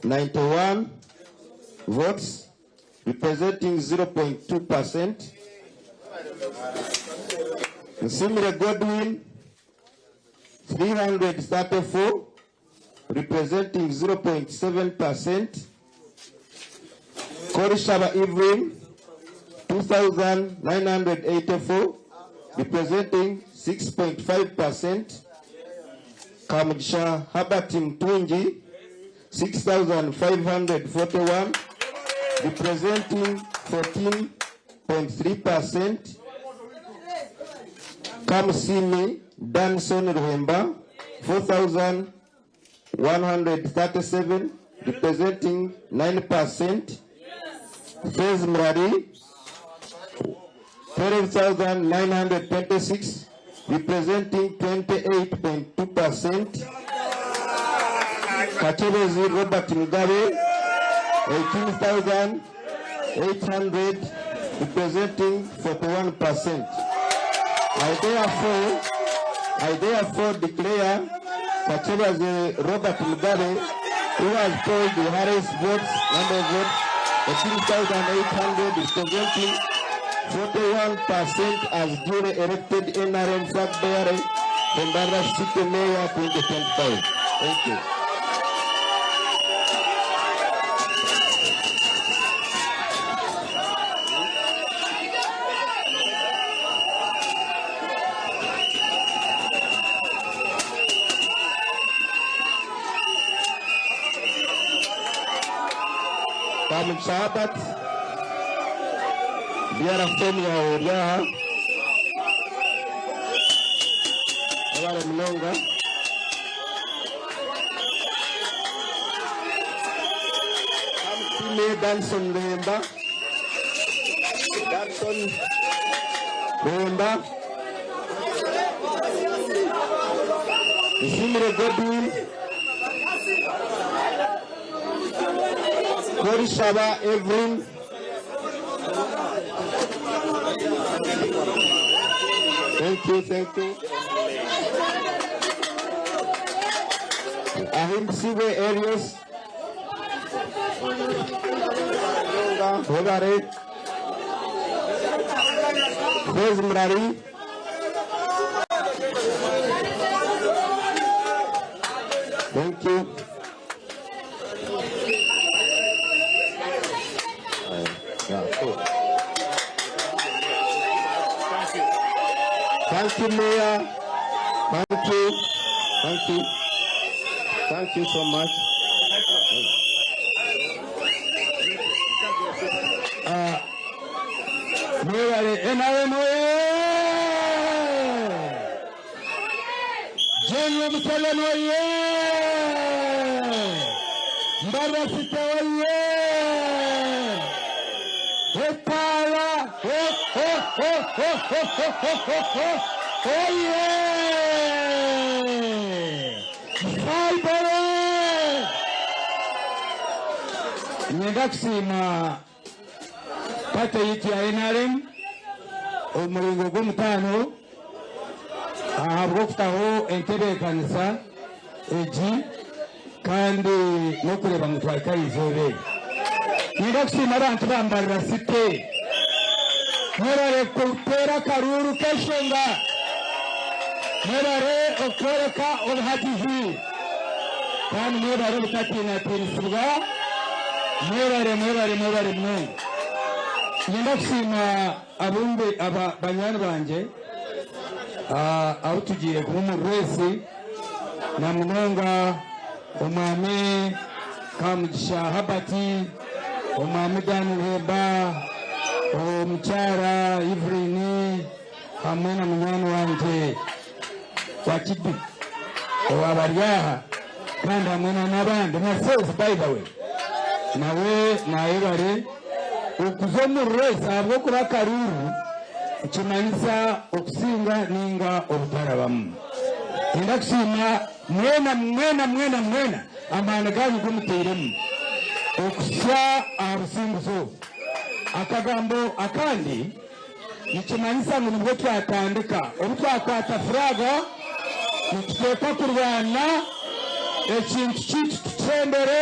91 votes representing 0.2 percent. Nsimire Godwin 334 representing 0.7 percent. Korishaba Evelyn 2,984 representing 6.5 percent. Kamugisha Herbert Mutungi 6,541 representing 14.3 percent. Kamusiime Danson Ruhemba 4,137 representing 9 percent. Fez Murari 12,926 representing 28.2 percent. Kakyebezi Robert Mugabe 18,800 representing 41 percent. I therefore, I therefore declare Kakyebezi Robert Mugabe who has polled the highest votes, number of votes, 18,800 representing 41% as duly elected NRM flag bearer for Mbarara City Mayor 2025. Thank you. Kamugisha Herbert, byara foomu yaawe eri aha. Webare munonga. Kamusiime Danson Ruhemba. Danson Ruhemba. Nsiimire Godwin. Korishaba Evelyn. Thank you, thank you. Ahimbisibwe Elias. Webare. Fez Murari. Thank you. Thank you, Mayor. Thank you. Thank you. Thank you so much. Mwebare NRM oye! General Museveni oye! Mbarara City oye! Etaara ho ho ho ho ho ho ho ho ho oye! Saibore! Niinyenda kusiima Party yaitu ya NRM omu muringo gw'omutaano ahabw'okutaho entebeekanisa egi kandi n'okureeba ngu twahika aha izooba eri. Niinyenda kusiima abantu ba Mbarara City, mwebare kuteera akaruuru k'enshonga, mwebare okworeka obuhagizi kandi mwebare obutatiinatiinisibwa. Mwebare mwebare mwebare munonga. Niinyenda kusiima abumbe aba banywani bangye abu tugiire kuba omu rwesi na munonga omwami Kamugisha Herbert, omwami Dan Ruhemba, omukyara Evelyn hamwe na munywani wangye Wakibi owaaba ari aha kandi hamwe na n'abandi na Sezi by the way nawe nayebare okuza omu race ahabw'okuba akaruuru nikimanyisa okusinga ninga obutarabamu. Niinyenda kusiima mwena mwena mwena mwena amaani gaanyu agu muteiremu okuhitsya aha businguzi obu. Akagambo akandi. Nikimanyisa ngu nibwo twatandika. Obu twakwata furaaga, nituteekwa kurwana ekintu kyaitu tukyendere.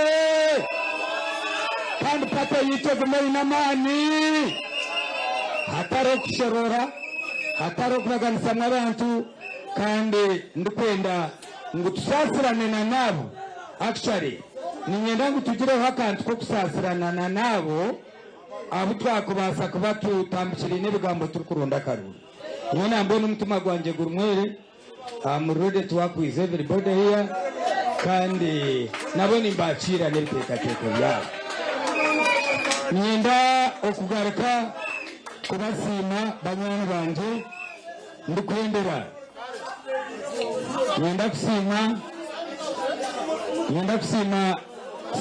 Kandi pate yaitu egume eine amaani hatariho kushoroora, hatariho kubaganisamu abantu kandi ndikwenda ngu tusaasirane na n'abo. Actually niinyenda ngu tugireho akantu k'okusaasirana na n'abo abu twakubaasa kuba tutambukiriine ebigambo turikuronda akaruru. Nyowe nambwenu omutima gwangye guri mwere. I'm ready to work with everybody here kandi nabo nimbakiira n'ebiteekateeko byabo. Niinyenda okugaruka kubasiima banywani bangye ndikwendera. Niinyenda kusiima niinyenda kusiima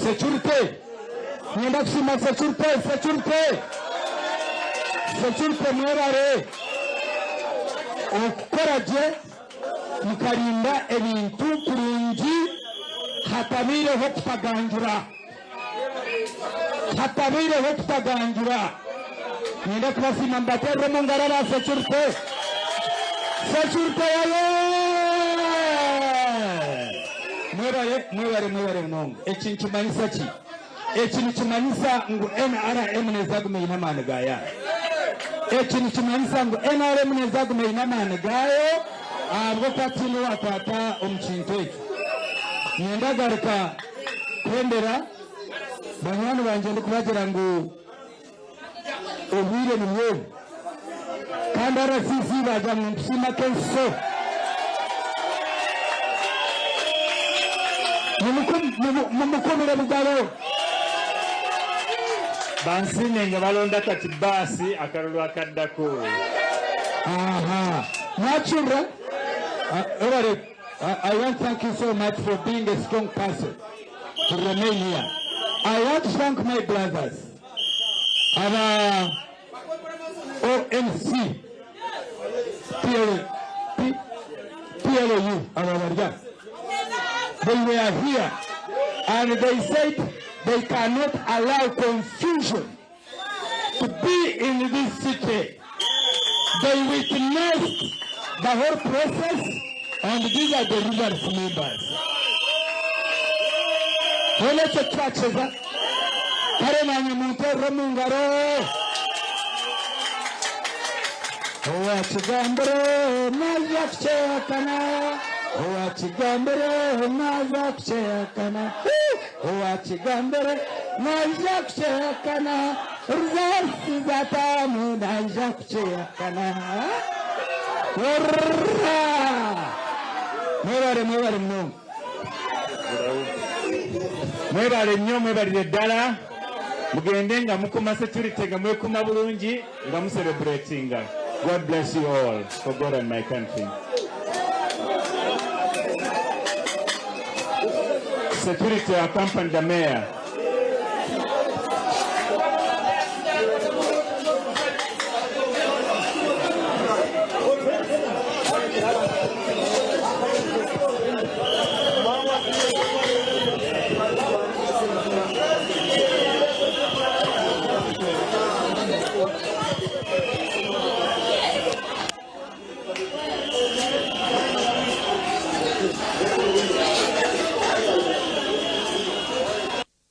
security niinyenda kusiima security security security mwebare. Okukora gye mukarinda ebintu kurungi hatabaireho kutaganjura. Hatabaireho kutaganjura. Niinyenda kubasiima mubateerere omu ngaro aba securite. Securite yaye! Mwebare, mwebare, mwebare munonga. Eki nikimanyisa ki? Eki nikimanyisa ngu NRM neeza kuguma eine amaani gaayo. Eki nikimanyisa ngu NRM neeza kuguma eine amaani gaayo ahabw'okuba tihaine owaakwata omu kintu ekyo. Niinyenda kugaruka kwendera banywani bangye ndikubagira ngu obwire nibwo obu kandi RCC baagira ngu nitusiima Kensiso. Mumukubire bugalo. Bansiime nga balonda kati bbaasi akalulu akaddako. Aha. Mwakirra? Webale. I want to thank you so much for being a strong person to remain here. I want to thank my brothers. Aba OMC PL, P, PLU aba barya. They were here and they said they cannot allow confusion to be in this city. They witnessed the whole process and these are the results members. Hoona ekyo twakiza kare nanye munterere omu ngaro. Owakigambire naija kukyehakana, owakigambire naija kukyehakana. Owakigambire naija kukyehakana, results za taamu naija kukyehakana. Hurra! Mwebale mwebale munonga. Mwebale nnyo mwebalire ddala mugende nga mukuma security nga mwekuma bulungi nga mu celebratinga God bless you all for God and my country. Security accompany the mayor.